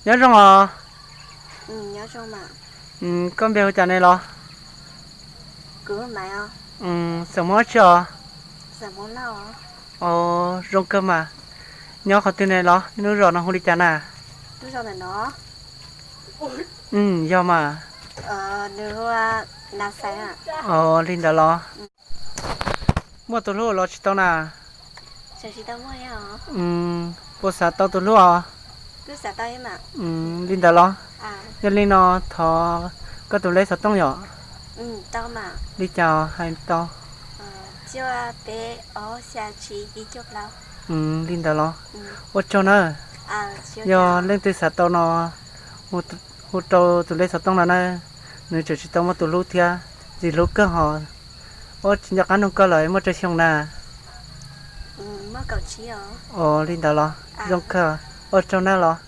Nyob zoo os. Koj npe hu cas ne los? Xeem Hmoob dab tsi os? Os, zoo kawg mas. Nyob qhov twg ne los? Lub zos no hu li cas na? Yog mas. Os, li ntawd los? Muaj tus hlub los tsis tau na? Puas xav tau tus hlub os? Li ntawd los? Yog li no thov koj tus lej xov tooj yom. Li cas hais tau? Li ntawd los? Ua tsaug na. Yog leej twg xav tau no hu rau tus lej xov tooj no na. Nws tseem tsis tau muaj tus hlub thiab, ntxim hlub kawg hos. Ua tsis nco qab nug koj lawm, muaj tsawg xyoo na? Os, li ntawd los? Zoo kawg, ua tsaug na los?